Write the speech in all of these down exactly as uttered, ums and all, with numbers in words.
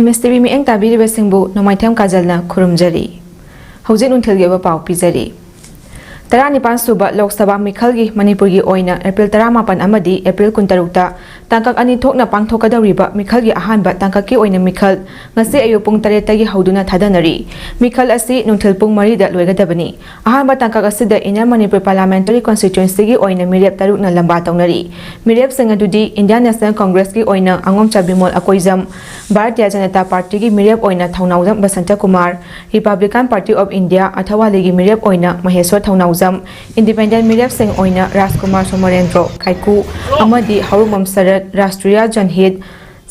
ꯃꯤꯁ TV ꯃꯤꯠꯌꯦꯡ ꯇꯥꯕꯤꯔꯤꯕꯁꯤꯡꯕꯨ ꯅꯣꯡꯃꯥꯏꯊꯦꯝ ꯀꯥꯖꯜꯅ ꯈꯨꯔꯨꯝꯖꯔꯤ꯫ ꯍꯧꯖꯤꯛ ꯅꯨꯡꯊꯤꯜꯒꯤ ꯑꯣꯏꯕ ꯄꯥꯎ ꯄꯤꯖꯔꯤ꯫ ꯇꯔꯥꯅꯤꯄꯥꯟ ꯁꯨꯕ ꯂꯣꯛ ꯁꯚꯥ ꯃꯤꯈꯜꯒꯤ ꯃꯅꯤꯄꯨꯔꯒꯤ ꯑꯣꯏꯅ ꯑꯦꯄ꯭ꯔꯤꯜ ꯇꯔꯥꯃꯥꯄꯟ ꯑꯃꯗꯤ ꯑꯦꯄ꯭ꯔꯤꯜ ꯀꯨꯟꯇꯔꯨꯛꯇ ꯇꯥꯡꯀꯛ ꯑꯅꯤ ꯊꯣꯛꯅ ꯄꯥꯡꯊꯣꯛꯀꯗꯧꯔꯤꯕ ꯃꯤꯈꯜꯒꯤ ꯑꯍꯥꯟꯕ ꯇꯥꯡꯀꯛꯀꯤ ꯑꯣꯏꯅ ꯃꯤꯈꯜ ꯉꯁꯤ ꯑꯌꯨꯛ ꯄꯨꯡ ꯇꯔꯦꯠꯇꯒꯤ ꯍꯧꯗꯨꯅ ꯊꯥꯗꯅꯔꯤ꯫ ꯃꯤꯈꯜ ꯑꯁꯤ ꯅꯨꯡꯊꯤꯜ ꯄꯨꯡ ꯃꯔꯤꯗ ꯂꯣꯏꯒꯗꯕꯅꯤ꯫ ꯑꯍꯥꯟꯕ ꯇꯥꯡꯀꯛ ꯑꯁꯤꯗ Inner Manipur Parliamentary Constituencyꯒꯤ ꯑꯣꯏꯅ ꯃꯤꯔꯦꯞ ꯇꯔꯨꯛꯅ ꯂꯝꯕꯥ ꯇꯧꯅꯔꯤ꯫ ꯃꯤꯔꯦꯞꯁꯤꯡ ꯑꯗꯨꯗꯤ Indian National Congressꯀꯤ ꯑꯣꯏꯅ ꯑꯉꯣꯝꯆꯥ ꯕꯤꯃꯣꯜ ꯑꯀꯣꯏꯖꯝ, ꯚꯥꯔꯇꯤꯌ ꯖꯅꯇꯥ ꯄꯥꯔꯇꯤꯒꯤ ꯃꯤꯔꯦꯞ ꯑꯣꯏꯅ ꯊꯧꯅꯥꯎꯖꯝ Basanta Kumar, Republican Party of India ꯑꯊꯋꯥꯂꯤꯒꯤ ꯃꯤꯔꯦꯞ ꯑꯣꯏꯅ ꯃꯍꯦꯁ꯭ꯋꯔ ꯊꯧꯅꯥꯎꯖꯝ, Independent ꯃꯤꯔꯦꯞꯁꯤꯡ ꯑꯣꯏꯅ ꯔꯥꯖꯀꯨꯃꯥꯔ ꯁꯣꯃꯣꯔꯦꯟꯗ꯭ꯔꯣ ꯈꯥꯏꯀꯨ ꯑꯃꯗꯤ ꯍꯧꯔꯨꯝꯕꯝ ꯁꯔꯠ, ꯔꯥꯁꯇ꯭ꯔꯤꯌ ꯖꯟꯍꯤꯠ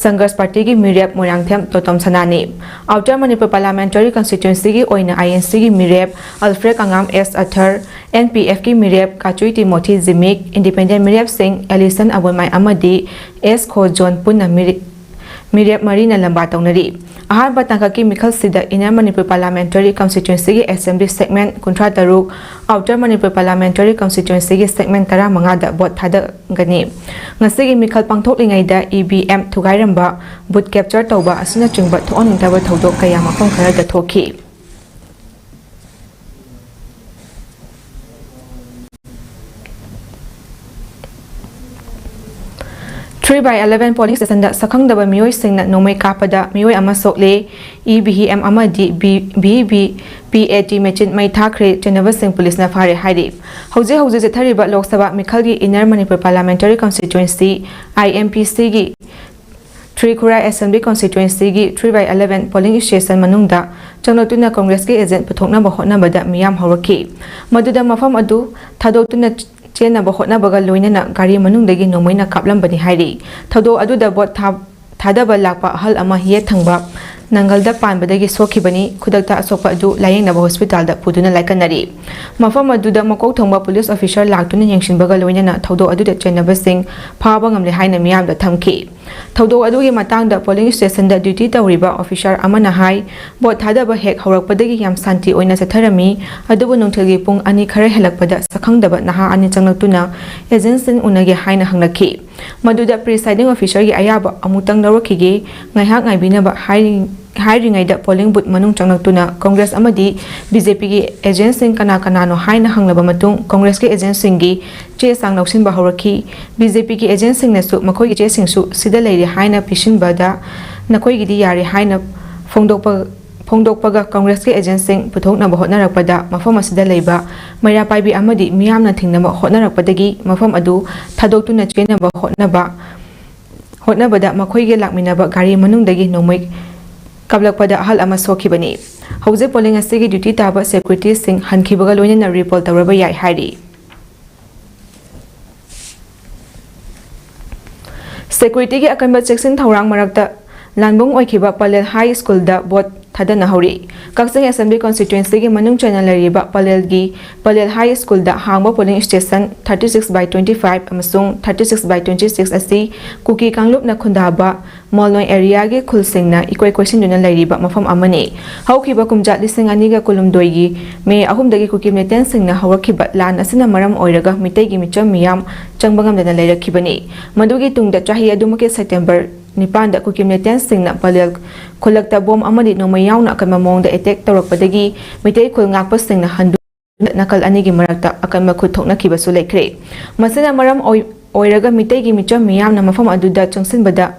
ꯁꯪꯘꯔꯁ ꯄꯥꯔꯇꯤꯒꯤ ꯃꯤꯔꯦꯞ ꯃꯣꯏꯔꯥꯡꯊꯦꯝ ꯇꯣꯇꯣꯝ ꯁꯅꯥꯅꯤ꯫ Outer Manipur Parliamentary Constituencyꯒꯤ ꯑꯣꯏꯅ INCꯒꯤ ꯃꯤꯔꯦꯞ ꯑꯜꯐ꯭ꯔꯦꯗ ꯑꯉꯥꯝ, ꯑꯦꯁ ꯑꯊꯔ, NPFꯀꯤ ꯃꯤꯔꯦꯞ ꯀꯥꯆꯨꯏ ꯇꯤꯃꯣꯊꯤ ꯖꯤꯃꯤꯛ, Independent ꯃꯤꯔꯦꯞꯁꯤꯡ ꯑꯦꯂꯤꯁꯟ ꯑꯕꯣꯏꯃꯥꯏ ꯑꯃꯗꯤ ꯑꯦꯁ ꯈꯣꯖꯣꯟ ꯄꯨꯟꯅ ꯃꯤꯔꯦꯞ ꯃꯔꯤꯅ ꯂꯝꯕꯥ ꯇꯧꯅꯔꯤ꯫ ꯑꯍꯥꯟꯕ ꯇꯥꯡꯀꯛꯀꯤ ꯃꯤꯈꯜꯁꯤꯗ Inner Manipur Parliamentary Constituencyꯒꯤ Assembly Segment ꯀꯨꯟꯊ꯭ꯔꯥ ꯇꯔꯨꯛ, Outer Manipur Parliamentary Constituencyꯒꯤ Segment ꯇꯔꯥꯃꯉꯥꯗ ꯚꯣꯠ ꯊꯥꯗꯒꯅꯤ꯫ ꯉꯁꯤꯒꯤ ꯃꯤꯈꯜ ꯄꯥꯡꯊꯣꯛꯂꯤꯉꯩꯗ EVM ꯊꯨꯒꯥꯏꯔꯝꯕ, booth capture ꯇꯧꯕ ꯑꯁꯤꯅꯆꯤꯡꯕ ꯊꯣꯛꯍꯟꯅꯤꯡꯗꯕ ꯊꯧꯗꯣꯛ ꯀꯌꯥ ꯃꯐꯝ ꯈꯔꯗ ꯊꯣꯛꯈꯤ꯫ Three by eleven polling stationꯗ ꯁꯛꯈꯪꯗꯕ ꯃꯤꯑꯣꯏꯁꯤꯡꯅ ꯅꯣꯡꯃꯩ ꯀꯥꯞꯄꯗ ꯃꯤꯑꯣꯏ ꯑꯃ ꯁꯣꯛꯂꯦ꯫ EVM ꯑꯃꯗꯤ VVPAT machine ꯃꯩ ꯊꯥꯈ꯭ꯔꯦ꯫ ꯆꯦꯟꯅꯕꯁꯤꯡ ꯄꯨꯂꯤꯁꯅ ꯐꯥꯔꯦ ꯍꯥꯏꯔꯤ꯫ ꯍꯧꯖꯤꯛ ꯍꯧꯖꯤꯛ ꯆꯠꯊꯔꯤꯕ ꯂꯣꯛ ꯁꯚꯥ ꯃꯤꯈꯜꯒꯤ Inner Manipur Parliamentary Constituency, IMPCꯒꯤ ꯊ꯭ꯔꯤ ꯈꯨꯔꯥꯏ Assembly Constituencyꯒꯤ three by eleven polling station ꯃꯅꯨꯡꯗ ꯆꯪꯂꯛꯇꯨꯅ ꯀꯪꯒ꯭ꯔꯦꯁꯀꯤ agent ꯄꯨꯊꯣꯛꯅꯕ ꯍꯣꯠꯅꯕꯗ ꯃꯤꯌꯥꯝ ꯍꯧꯔꯛꯈꯤ꯫ ꯃꯗꯨꯗ ꯃꯐꯝ ꯑꯗꯨ ꯊꯥꯗꯣꯛꯇꯨꯅ ꯆꯦꯟꯅꯕ ꯍꯣꯠꯅꯕꯒ ꯂꯣꯏꯅꯅ ꯒꯥꯔꯤ ꯃꯅꯨꯡꯗꯒꯤ ꯅꯣꯡꯃꯩꯅ ꯀꯥꯞꯂꯝꯕꯅꯤ ꯍꯥꯏꯔꯤ꯫ ꯊꯧꯗꯣꯛ ꯑꯗꯨꯗ ꯚꯣꯠ ꯊꯥ-, ꯊꯥꯗꯕ ꯂꯥꯛꯄ ꯑꯍꯜ ꯑꯃ ꯌꯦꯠ ꯊꯪꯕ ꯅꯪꯒꯜꯗ ꯄꯥꯟꯕꯗꯒꯤ ꯁꯣꯛꯈꯤꯕꯅꯤ꯫ ꯈꯨꯗꯛꯇ ꯑꯁꯣꯛꯄ ꯑꯗꯨ ꯂꯥꯌꯦꯡꯅꯕ ꯍꯣꯁꯄꯤꯇꯥꯜꯗ ꯄꯨꯗꯨꯅ ꯂꯥꯏꯀꯠꯅꯔꯤ꯫ ꯃꯐꯝ ꯑꯗꯨꯗ ꯃꯀꯣꯛ ꯊꯣꯡꯕ ꯄꯨꯂꯤꯁ ꯑꯣꯐꯤꯁꯥꯔ ꯂꯥꯛꯇꯨꯅ ꯌꯦꯡꯁꯤꯟꯕꯒ ꯂꯣꯏꯅꯅ ꯊꯧꯗꯣꯛ ꯑꯗꯨꯗ ꯆꯦꯟꯅꯕꯁꯤꯡ ꯐꯥꯕ ꯉꯝꯂꯦ ꯍꯥꯏꯅ ꯃꯤꯌꯥꯝꯗ ꯊꯝꯈꯤ꯫ ꯊꯧꯗꯣꯛ ꯑꯗꯨꯒꯤ ꯃꯇꯥꯡꯗ ꯄꯣꯂꯤꯡ ꯁ꯭ꯇꯦꯁꯟꯗ ꯗ꯭ꯌꯨꯇꯤ ꯇꯧꯔꯤꯕ ꯑꯣꯐꯤꯁꯥꯔ ꯑꯃꯅ ꯍꯥꯏ, ꯚꯣꯠ ꯊꯥꯗꯕ ꯍꯦꯛ ꯍꯧꯔꯛꯄꯗꯒꯤ ꯌꯥꯝ ꯁꯥꯟꯇꯤ ꯑꯣꯏꯅ ꯆꯠꯊꯔꯝꯃꯤ꯫ ꯑꯗꯨꯕꯨ ꯅꯨꯡꯊꯤꯜꯒꯤ ꯄꯨꯡ ꯑꯅꯤ ꯈꯔ ꯍꯦꯜꯂꯛꯄꯗ ꯁꯛꯈꯪꯗꯕ ꯅꯍꯥ ꯑꯅꯤ ꯆꯪꯂꯛꯇꯨꯅ ꯑꯦꯖꯦꯟꯠꯁꯤꯡ ꯎꯅꯒꯦ ꯍꯥꯏꯅ ꯍꯪꯂꯛꯈꯤ꯫ ꯃꯗꯨꯗ ꯄ꯭ꯔꯤꯁꯥꯏꯗꯤꯡ ꯑꯣꯐꯤꯁꯥꯔꯒꯤ ꯑꯌꯥꯕ ꯑꯃꯨꯛꯇꯪ ꯂꯧꯔꯛꯈꯤꯒꯦ, ꯉꯥꯏꯍꯥꯛ ꯉꯥꯏꯕꯤꯅꯕ ꯍꯥꯏꯔꯤ-, ꯍꯥꯏꯔꯤꯉꯩꯗ ꯄꯣꯂꯤꯡ ꯕꯨꯠ ꯃꯅꯨꯡ ꯆꯪꯂꯛꯇꯨꯅ ꯀꯪꯒ꯭ꯔꯦꯁ ꯑꯃꯗꯤ ꯕꯤ ꯖꯦ ꯄꯤꯒꯤ ꯑꯦꯖꯦꯟꯠꯁꯤꯡ ꯀꯅꯥ ꯀꯅꯥꯅꯣ ꯍꯥꯏꯅ ꯍꯪꯂꯕ ꯃꯇꯨꯡ ꯀꯪꯒ꯭ꯔꯦꯁꯀꯤ ꯑꯦꯖꯦꯟꯠꯁꯤꯡꯒꯤ ꯆꯦ ꯆꯥꯡ ꯂꯧꯁꯤꯟꯕ ꯍꯧꯔꯛꯈꯤ꯫ ꯕꯤ ꯖꯦ ꯄꯤꯒꯤ ꯑꯦꯖꯦꯟꯠꯁꯤꯡꯅꯁꯨ ꯃꯈꯣꯏꯒꯤ ꯆꯦꯁꯤꯡꯁꯨ ꯁꯤꯗ ꯂꯩꯔꯦ ꯍꯥꯏꯅ ꯄꯤꯁꯤꯟꯕꯗ ꯅꯈꯣꯏꯒꯤꯗꯤ ꯌꯥꯔꯦ ꯍꯥꯏꯅ ꯐꯣꯡꯗꯣꯛꯄ-, ꯐꯣꯡꯗꯣꯛꯄꯒ ꯀꯪꯒ꯭ꯔꯦꯁꯀꯤ ꯑꯦꯖꯦꯟꯠꯁꯤꯡ ꯄꯨꯊꯣꯛꯅꯕ ꯍꯣꯠꯅꯔꯛꯄꯗ ꯃꯐꯝ ꯑꯁꯤꯗ ꯂꯩꯕ ꯃꯩꯔꯥ ꯄꯥꯏꯕꯤ ꯑꯃꯗꯤ ꯃꯤꯌꯥꯝꯅ ꯊꯤꯡꯅꯕ ꯍꯣꯠꯅꯔꯛꯄꯗꯒꯤ ꯃꯐꯝ ꯑꯗꯨ ꯊꯥꯗꯣꯛꯇꯨꯅ ꯆꯦꯟꯅꯕ ꯍꯣꯠꯅꯕ, ꯍꯣꯠꯅꯕꯗ ꯃꯈꯣꯏꯒꯤ ꯂꯥꯛꯃꯤꯟꯅꯕ ꯒꯥꯔꯤ ꯃꯅꯨꯡꯗꯒꯤ ꯅꯣꯡꯃꯩ ꯀꯥꯞꯂꯛꯄꯗ ꯑꯍꯜ ꯑꯃ ꯁꯣꯛꯈꯤꯕꯅꯤ꯫ ꯍꯧꯖꯤꯛ ꯄꯣꯂꯤꯡ ꯑꯁꯤꯒꯤ ꯗ꯭ꯌꯨꯇꯤ ꯇꯥꯕ ꯁꯦꯀ꯭ꯌꯨꯔꯤꯇꯤꯁꯤꯡ ꯍꯟꯈꯤꯕꯒ ꯂꯣꯏꯅꯅ ꯔꯤꯄꯣꯔꯠ ꯇꯧꯔꯕ ꯌꯥꯏ ꯍꯥꯏꯔꯤ꯫ ꯁꯦꯀ꯭ꯌꯨꯔꯤꯇꯤꯒꯤ ꯑꯀꯟꯕ ꯆꯦꯛꯁꯤꯟ ꯊꯧꯔꯥꯡ ꯃꯔꯛꯇ ꯂꯥꯟꯕꯨꯡ ꯑꯣꯏꯈꯤꯕ ꯄꯂꯦꯜ ꯍꯥꯏ ꯁ꯭ꯀꯨꯜꯗ ꯚꯣꯠ ꯊꯥꯗꯅꯍꯧꯔꯤ꯫ ꯀꯛꯆꯤꯡ ꯑꯦꯁꯦꯝꯕ꯭ꯂꯤ ꯀꯣꯟꯁꯇꯤꯇ꯭ꯋꯦꯟꯁꯤꯒꯤ ꯃꯅꯨꯡ ꯆꯟꯅ ꯂꯩꯔꯤꯕ ꯄꯂꯦꯜꯒꯤ, ꯄꯂꯦꯜ ꯍꯥꯏ ꯁ꯭ꯀꯨꯜꯗ ꯍꯥꯡꯕ polling station thirty six by twenty five ꯑꯃꯁꯨꯡ thirty six by twenty six ꯑꯁꯤ ꯀꯨꯀꯤ ꯀꯥꯡꯂꯨꯞꯅ ꯈꯨꯟꯗꯥꯕ ꯃꯣꯜꯅꯣꯏ ꯑꯦꯔꯤꯌꯥꯒꯤ ꯈꯨꯜꯁꯤꯡꯅ ꯏꯀꯣꯏ ꯀꯣꯏꯁꯤꯟꯗꯨꯅ ꯂꯩꯔꯤꯕ ꯃꯐꯝ ꯑꯃꯅꯤ꯫ ꯍꯧꯈꯤꯕ ꯀꯨꯝꯖꯥ ꯂꯤꯁꯤꯡ ꯑꯅꯤꯒ ꯀꯨꯟꯍꯨꯝꯗꯣꯏꯒꯤ ꯃꯦ ꯑꯍꯨꯝꯗꯒꯤ ꯀꯨꯀꯤ ꯃꯤꯂꯤꯇꯦꯟꯁꯤꯡꯅ ꯍꯧꯔꯛꯈꯤꯕ ꯂꯥꯟ ꯑꯁꯤꯅ ꯃꯔꯝ ꯑꯣꯏꯔꯒ ꯃꯤꯇꯩꯒꯤ ꯃꯤꯆꯝ ꯃꯤꯌꯥꯝ ꯆꯪꯕ ꯉꯝꯗꯅ ꯂꯩꯔꯛꯈꯤꯕꯅꯤ꯫ ꯃꯗꯨꯒꯤ ꯇꯨꯡꯗ ꯆꯍꯤ ꯑꯗꯨꯃꯛꯀꯤ ꯁꯦꯞꯇꯦꯝꯕꯔ ꯅꯤꯄꯥꯟꯗ ꯀꯨꯀꯤ ꯃꯤꯂꯤꯇꯦꯟꯁꯤꯡꯅ ꯄꯂꯦꯜ ꯈꯨꯜꯂꯛꯇ ꯕꯣꯝ ꯑꯃꯗꯤ ꯅꯣꯡꯃꯩ ꯌꯥꯎꯅ ꯑꯀꯟꯕ ꯃꯑꯣꯡꯗ ꯑꯦꯇꯦꯛ ꯇꯧꯔꯛꯄꯗꯒꯤ ꯃꯤꯇꯩ ꯈꯨꯜ ꯉꯥꯛꯄꯁꯤꯡꯅ ꯍꯟꯗꯨ-, ꯅꯥꯀꯜ ꯑꯅꯤꯒꯤ ꯃꯔꯛꯇ ꯑꯀꯟꯕ ꯈꯨꯠ ꯊꯣꯛꯅꯈꯤꯕꯁꯨ ꯂꯩꯈ꯭ꯔꯦ꯫ ꯃꯁꯤꯅ ꯃꯔꯝ ꯑꯣꯏ-, ꯑꯣꯏꯔꯒ ꯃꯤꯇꯩꯒꯤ ꯃꯤꯆꯝ ꯃꯤꯌꯥꯝꯅ ꯃꯐꯝ ꯑꯗꯨꯗ ꯆꯪꯁꯤꯟꯕꯗ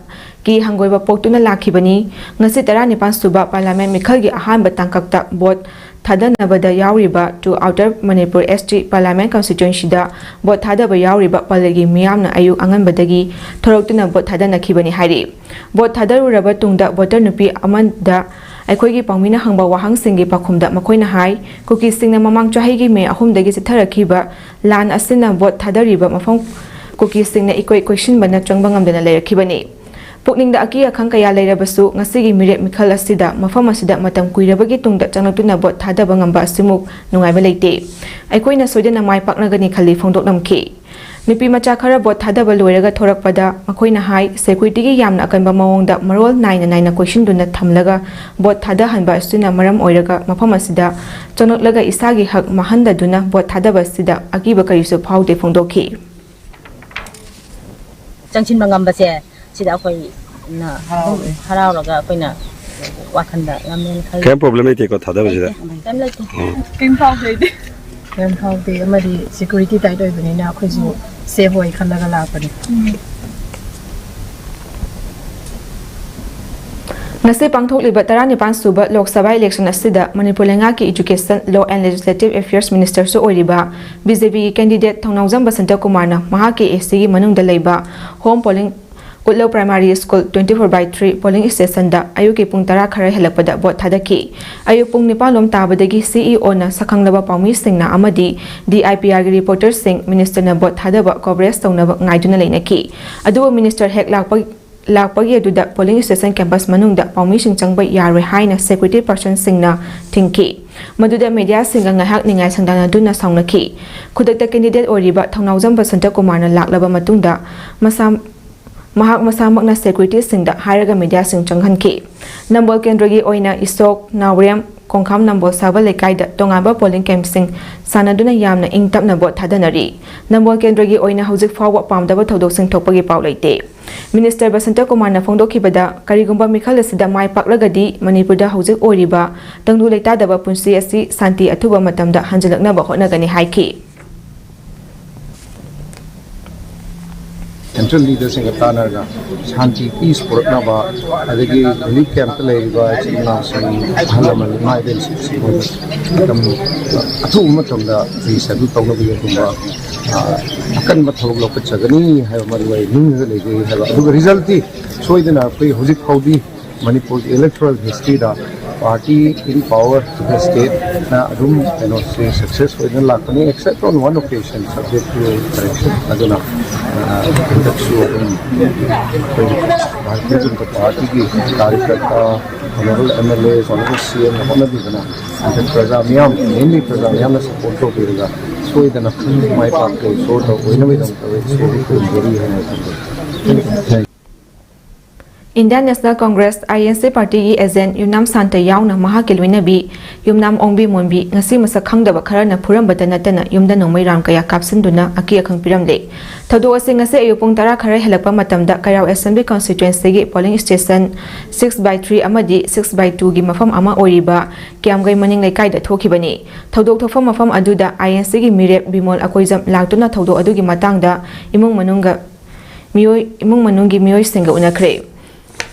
ꯀꯤ ꯍꯪꯒꯣꯏꯕ ꯄꯣꯛꯇꯨꯅ ꯂꯥꯛꯈꯤꯕꯅꯤ꯫ ꯉꯁꯤ ꯇꯔꯥꯅꯤꯄꯥꯟ ꯁꯨꯕ ꯄꯥꯔꯂꯤꯌꯥꯃꯦꯟ ꯃꯤꯈꯜꯒꯤ ꯑꯍꯥꯟꯕ ꯇꯥꯡꯀꯛꯇ ꯚꯣꯠ ꯊꯥꯗꯅꯕꯗ ꯌꯥꯎꯔꯤꯕ to Outer Manipur S T Parliament Constituencyꯗ ꯚꯣꯠ ꯊꯥꯗꯕ ꯌꯥꯎꯔꯤꯕ ꯄꯂꯦꯜꯒꯤ ꯃꯤꯌꯥꯝꯅ ꯑꯌꯨꯛ ꯑꯉꯟꯕꯗꯒꯤ ꯊꯣꯔꯛꯇꯨꯅ ꯚꯣꯠ ꯊꯥꯗꯅꯈꯤꯕꯅꯤ ꯍꯥꯏꯔꯤ꯫ ꯚꯣꯠ ꯊꯥꯗꯔꯨꯔꯕ ꯇꯨꯡꯗ ꯚꯣꯇꯔ ꯅꯨꯄꯤ ꯑꯃꯗ ꯑꯩꯈꯣꯏꯒꯤ ꯄꯥꯎꯃꯤꯅ ꯍꯪꯕ ꯋꯥꯍꯪꯁꯤꯡꯒꯤ ꯄꯥꯎꯈꯨꯝꯗ ꯃꯈꯣꯏꯅ ꯍꯥꯏ, ꯀꯨꯀꯤꯁꯤꯡꯅ ꯃꯃꯥꯡ ꯆꯍꯤꯒꯤ ꯃꯦ ꯑꯍꯨꯝꯗꯒꯤ ꯆꯠꯊꯔꯛꯈꯤꯕ ꯂꯥꯟ ꯑꯁꯤꯅ ꯚꯣꯠ ꯊꯥꯗꯔꯤꯕ ꯃꯐꯝ ꯀꯨꯀꯤꯁꯤꯡꯅ ꯏꯀꯣꯏ ꯀꯣꯏꯁꯤꯟꯕꯅ ꯆꯪꯕ ꯉꯝꯗꯅ ꯂꯩꯔꯛꯈꯤꯕꯅꯤ꯫ ꯄꯨꯛꯅꯤꯡꯗ ꯑꯀꯤ ꯑꯈꯪ ꯀꯌꯥ ꯂꯩꯔꯕꯁꯨ ꯉꯁꯤꯒꯤ ꯃꯤꯔꯦꯞ ꯃꯤꯈꯜ ꯑꯁꯤꯗ ꯃꯐꯝ ꯑꯁꯤꯗ ꯃꯇꯝ ꯀꯨꯏꯔꯕꯒꯤ ꯇꯨꯡꯗ ꯆꯪꯂꯛꯇꯨꯅ ꯚꯣꯠ ꯊꯥꯗꯕ ꯉꯝꯕ ꯑꯁꯤꯃꯨꯛ ꯅꯨꯡꯉꯥꯏꯕ ꯂꯩꯇꯦ꯫ ꯑꯩꯈꯣꯏꯅ ꯁꯣꯏꯗꯅ ꯃꯥꯏ ꯄꯥꯛꯅꯒꯅꯤ ꯈꯜꯂꯤ ꯐꯣꯡꯗꯣꯛꯂꯝꯈꯤ꯫ ꯅꯨꯄꯤ ꯃꯆꯥ ꯈꯔ ꯚꯣꯠ ꯊꯥꯗꯕ ꯂꯣꯏꯔꯒ ꯊꯣꯔꯛꯄꯗ ꯃꯈꯣꯏꯅ ꯍꯥꯏ, ꯁꯦꯀ꯭ꯌꯨꯔꯤꯇꯤꯒꯤ ꯌꯥꯝꯅ ꯑꯀꯟꯕ ꯃꯑꯣꯡꯗ ꯃꯔꯣꯜ ꯅꯥꯏꯅ ꯅꯥꯏꯅ ꯀꯣꯏꯁꯤꯟꯗꯨꯅ ꯊꯝꯂꯒ ꯚꯣꯠ ꯊꯥꯗꯍꯟꯕ ꯑꯁꯤꯅ ꯃꯔꯝ ꯑꯣꯏꯔꯒ ꯃꯐꯝ ꯑꯁꯤꯗ ꯆꯪꯂꯛꯂꯒ ꯏꯁꯥꯒꯤ ꯍꯛ ꯃꯥꯡꯍꯟꯗꯗꯨꯅ ꯚꯣꯠ ꯊꯥꯗꯕ ꯑꯁꯤꯗ ꯑꯀꯤꯕ ꯀꯔꯤꯁꯨ ꯐꯥꯎꯗꯦ ꯐꯣꯡꯗꯣꯛꯈꯤ꯫ ꯆꯪꯁꯤꯟꯕ ꯉꯝꯕꯁꯦ ꯁꯤꯗ ꯑꯩꯈꯣꯏꯅ ꯑꯗꯨꯝ ꯍꯔꯥꯎꯔꯒ ꯑꯩꯈꯣꯏꯅ ꯋꯥꯈꯜꯗ ꯌꯥꯝ ꯍꯦꯟꯅ ꯈꯜꯂꯤ꯫ ꯀꯔꯤꯝ ꯄ꯭ꯔꯣꯕ꯭ꯂꯦꯝ ꯂꯩꯇꯦꯀꯣ ꯊꯥꯗꯕꯁꯤꯗ? ꯀꯔꯤꯝ ꯂꯩꯇꯦ꯫ ꯀꯔꯤꯝ ꯐꯥꯎꯗꯦ ꯑꯩꯗꯤ꯫ ꯀꯔꯤꯝ ꯐꯥꯎꯗꯦ, ꯑꯃꯗꯤ ꯁꯦꯀ꯭ꯌꯨꯔꯤꯇꯤ ꯇꯥꯏꯠ ꯑꯣꯏꯕꯅꯤꯅ ꯑꯩꯈꯣꯏꯁꯨ ꯁꯦꯐ ꯑꯣꯏ ꯈꯜꯂꯒ ꯂꯥꯛꯄꯅꯤ꯫ ꯉꯁꯤ ꯄꯥꯡꯊꯣꯛꯂꯤꯕ ꯇꯔꯥꯅꯤꯄꯥꯟ ꯁꯨꯕ ꯂꯣꯛ ꯁꯚꯥ ꯏꯂꯦꯛꯁꯟ ꯑꯁꯤꯗ ꯃꯅꯤꯄꯨꯔ ꯂꯩꯉꯥꯛꯀꯤ education, law and legislative affairs ꯃꯤꯅꯤꯁꯇꯔꯁꯨ ꯑꯣꯏꯔꯤꯕ ꯕꯤ ꯖꯦ ꯄꯤꯒꯤ ꯀꯦꯟꯗꯤꯗꯦꯠ ꯊꯧꯅꯥꯎꯖꯝ ꯕꯁꯟꯇ ꯀꯨꯃꯥꯔꯅ ꯃꯍꯥꯛꯀꯤ ꯑꯦ ꯁꯤꯒꯤ ꯃꯅꯨꯡꯗ ꯂꯩꯕ home polling Utlou primary school twenty four by three polling ꯁ꯭ꯇꯦꯁꯟꯗ ꯑꯌꯨꯛꯀꯤ ꯄꯨꯡ ꯇꯔꯥ ꯈꯔ ꯍꯦꯜꯂꯛꯄꯗ ꯚꯣꯠ ꯊꯥꯗꯈꯤ꯫ ꯑꯌꯨꯛ ꯄꯨꯡ ꯅꯤꯄꯥꯟ ꯂꯣꯝ ꯇꯥꯕꯗꯒꯤ ꯁꯤ ꯏ ꯑꯣꯅ ꯁꯛꯈꯪꯂꯕ ꯄꯥꯎꯃꯤꯁꯤꯡꯅ ꯑꯃꯗꯤ ꯗꯤ ꯑꯥꯏ ꯄꯤ ꯑꯥꯔꯒꯤ ꯔꯤꯄꯣꯔꯇꯔꯁꯤꯡ ꯃꯤꯅꯤꯁꯇꯔꯅ ꯚꯣꯠ ꯊꯥꯗꯕ ꯀꯣꯚꯔꯦꯖ ꯇꯧꯅꯕ ꯉꯥꯏꯗꯨꯅ ꯂꯩꯅꯈꯤ꯫ ꯑꯗꯨꯕꯨ ꯃꯤꯅꯤꯁꯇꯔ ꯍꯦꯛ ꯂꯥꯛꯄ ꯂꯥꯛꯄꯒꯤ ꯑꯗꯨꯗ ꯄꯣꯂꯤꯡ ꯁ꯭ꯇꯦꯁꯟ ꯀꯦꯝꯄꯁ ꯃꯅꯨꯡꯗ ꯄꯥꯎꯃꯤꯁꯤꯡ ꯆꯪꯕ ꯌꯥꯔꯣꯏ ꯍꯥꯏꯅ ꯁꯦꯀ꯭ꯌꯨꯔꯤꯇꯤ ꯄꯔꯁꯟꯁꯤꯡꯅ ꯊꯤꯡꯈꯤ꯫ ꯃꯗꯨꯗ ꯃꯦꯗꯤꯌꯥꯁꯤꯡꯒ ꯉꯥꯏꯍꯥꯛ ꯅꯤꯡꯉꯥꯏ ꯁꯪꯗꯥꯅꯗꯨꯅ ꯁꯥꯎꯅꯈꯤ꯫ ꯈꯨꯗꯛꯇ ꯀꯦꯟꯗꯤꯗꯦꯠ ꯑꯣꯏꯔꯤꯕ ꯊꯧꯅꯥꯎꯖꯝ ꯕꯁꯟꯇ ꯀꯨꯃꯥꯔꯅ ꯂꯥꯛꯂꯕ ꯃꯇꯨꯡꯗ ꯃꯁꯥ ꯃꯍꯥꯛ ꯃꯁꯥꯃꯛꯅ ꯁꯦꯀ꯭ꯌꯨꯔꯤꯇꯤꯁꯤꯡꯗ ꯍꯥꯏꯔꯒ ꯃꯦꯗꯤꯌꯥꯁꯤꯡ ꯆꯪꯍꯟꯈꯤ꯫ ꯅꯝꯕꯣꯜ ꯀꯦꯟꯗ꯭ꯔꯒꯤ ꯑꯣꯏꯅ ꯏꯁꯣꯛ, ꯅꯥꯎꯔꯦꯝ, ꯈꯣꯡꯈꯥꯝ ꯅꯝꯕꯣꯜ ꯁꯥꯕ ꯂꯩꯀꯥꯏꯗ ꯇꯣꯉꯥꯟꯕ ꯄꯣꯂꯤꯡ ꯀꯦꯝꯞꯁꯤꯡ ꯁꯥꯟꯅꯗꯨꯅ ꯌꯥꯝꯅ ꯏꯪ ꯇꯞꯅ ꯚꯣꯠ ꯊꯥꯗꯅꯔꯤ꯫ ꯅꯝꯕꯣꯜ ꯀꯦꯟꯗ꯭ꯔꯒꯤ ꯑꯣꯏꯅ ꯍꯧꯖꯤꯛ ꯐꯥꯎꯕ ꯄꯥꯝꯗꯕ ꯊꯧꯗꯣꯛꯁꯤꯡ ꯊꯣꯛꯄꯒꯤ ꯄꯥꯎ ꯂꯩꯇꯦ꯫ ꯃꯤꯅꯤꯁꯇꯔ ꯕꯁꯟꯇ ꯀꯨꯃꯥꯔꯅ ꯐꯣꯡꯗꯣꯛꯈꯤꯕꯗ, ꯀꯔꯤꯒꯨꯝꯕ ꯃꯤꯈꯜ ꯑꯁꯤꯗ ꯃꯥꯏ ꯄꯥꯛꯂꯒꯗꯤ ꯃꯅꯤꯄꯨꯔꯗ ꯍꯧꯖꯤꯛ ꯑꯣꯏꯔꯤꯕ ꯇꯪꯗꯨ ꯂꯩꯇꯥꯗꯕ ꯄꯨꯟꯁꯤ ꯑꯁꯤ ꯁꯥꯟꯇꯤ ꯑꯊꯨꯕ ꯃꯇꯝꯗ ꯍꯟꯖꯤꯜꯂꯛꯅꯕ ꯍꯣꯠꯅꯒꯅꯤ ꯍꯥꯏꯈꯤ꯫ ꯁꯦꯟꯇ꯭ꯔꯦꯜ ꯂꯤꯗꯔꯁꯤꯡꯒ ꯇꯥꯟꯅꯔꯒ ꯁꯥꯟꯇꯤ, ꯄꯤꯁ ꯄꯨꯔꯛꯅꯕ, ꯑꯗꯒꯤ ꯔꯤꯂꯤꯐ ꯀꯦꯝꯞꯇ ꯂꯩꯔꯤꯕ ꯏꯆꯤꯜ ꯏꯅꯥꯎꯁꯤꯡ, ꯑꯍꯜ ꯂꯃꯟ, ꯏꯃꯥ ꯏꯕꯦꯟꯁꯤꯡ ꯃꯇꯝ ꯑꯊꯨꯕ ꯃꯇꯝꯗ ꯔꯤꯁꯦꯇꯜ ꯇꯧꯅꯕꯒꯤ ꯑꯗꯨꯒꯨꯝꯕ ꯑꯀꯟꯕ ꯊꯕꯛ ꯂꯧꯈꯠꯆꯒꯅꯤ ꯍꯥꯏꯕ ꯃꯔꯨ ꯑꯩ ꯅꯤꯡꯉꯒ ꯂꯩꯖꯩ ꯍꯥꯏꯕ꯫ ꯑꯗꯨꯒ ꯔꯤꯖꯜꯇꯤ ꯁꯣꯏꯗꯅ ꯑꯩꯈꯣꯏ ꯍꯧꯖꯤꯛ ꯐꯥꯎꯗꯤ ꯃꯅꯤꯄꯨꯔꯒꯤ electoral ꯍꯤꯁꯇ꯭ꯔꯤꯗ Party in power to the state ꯅ ꯑꯗꯨꯝ ꯀꯩꯅꯣꯁꯦ success ꯑꯣꯏꯅ ꯂꯥꯛꯄꯅꯤ, except on one occasion subject to correction. ꯑꯗꯨꯅ ꯍꯟꯗꯛꯁꯨ ꯑꯗꯨꯝ ꯑꯩꯈꯣꯏ ꯚꯥꯔꯇꯤꯌ ꯖꯅꯇꯥ ꯄꯥꯔꯇꯤꯒꯤ karyakarta, honorable M L As, honorable C M ꯍꯣꯠꯅꯕꯤꯗꯅ, ꯑꯗ ꯄ꯭ꯔꯖꯥ ꯃꯤꯌꯥꯝ, mainly ꯄ꯭ꯔꯖꯥ ꯃꯤꯌꯥꯝꯅ support ꯇꯧꯕꯤꯔꯒ ꯁꯣꯏꯗꯅ ꯃꯥꯏ ꯄꯥꯛꯄ ꯏꯁꯣꯔꯗ ꯑꯣꯏꯅꯕꯒꯤꯗꯃꯛꯇ ꯏꯁꯣꯔꯕꯨ ꯈꯨꯔꯨꯝꯖꯔꯤ ꯍꯥꯏꯅ ꯊꯝꯖꯒꯦ꯫ Indian National Congress, I N C, ꯄꯥꯔꯇꯤꯒꯤ ꯑꯦꯖꯦꯟꯠ ꯌꯨꯝꯅꯥꯝ ꯁꯥꯟꯇ ꯌꯥꯎꯅ ꯃꯍꯥꯛꯀꯤ ꯂꯣꯏꯅꯕꯤ ꯌꯨꯝꯅꯥꯝ ꯑꯣꯡꯕꯤ ꯃꯣꯟꯕꯤ ꯉꯁꯤ ꯃꯁꯛ ꯈꯪꯗꯕ ꯈꯔꯅ ꯐꯨꯔꯝꯕꯇ ꯅꯠꯇꯅ ꯌꯨꯝꯗ ꯅꯣꯡꯃꯩ ꯔꯥꯝ ꯀꯌꯥ ꯀꯥꯞꯁꯤꯟꯗꯨꯅ ꯑꯀꯤ ꯑꯈꯪ ꯄꯤꯔꯝꯂꯦ꯫ ꯊꯧꯗꯣꯛ ꯑꯁꯤ ꯉꯁꯤ ꯑꯌꯨꯛ ꯄꯨꯡ ꯇꯔꯥ ꯈꯔ ꯍꯦꯜꯂꯛꯄ ꯃꯇꯝꯗ ꯀꯩꯔꯥꯎ Assembly Constituencyꯒꯤ polling station six by three ꯑꯃꯗꯤ six by twoꯒꯤ ꯃꯐꯝ ꯑꯃ ꯑꯣꯏꯔꯤꯕ ꯀꯤꯌꯥꯝꯒꯩ ꯃꯅꯤꯡ ꯂꯩꯀꯥꯏꯗ ꯊꯣꯛꯈꯤꯕꯅꯤ꯫ ꯊꯧꯗꯣꯛ ꯊꯣꯛꯐꯝ ꯃꯐꯝ ꯑꯗꯨꯗ I N Cꯒꯤ ꯃꯤꯔꯦꯞ ꯕꯤꯃꯣꯜ ꯑꯀꯣꯏꯖꯝ ꯂꯥꯛꯇꯨꯅ ꯊꯧꯗꯣꯛ ꯑꯗꯨꯒꯤ ꯃꯇꯥꯡꯗ ꯏꯃꯨꯡ ꯃꯅꯨꯡꯒ ꯃꯤꯑꯣꯏ, ꯏꯃꯨꯡ ꯃꯅꯨꯡꯒꯤ ꯃꯤꯑꯣꯏꯁꯤꯡꯒ ꯎꯅꯈ꯭ꯔꯦ꯫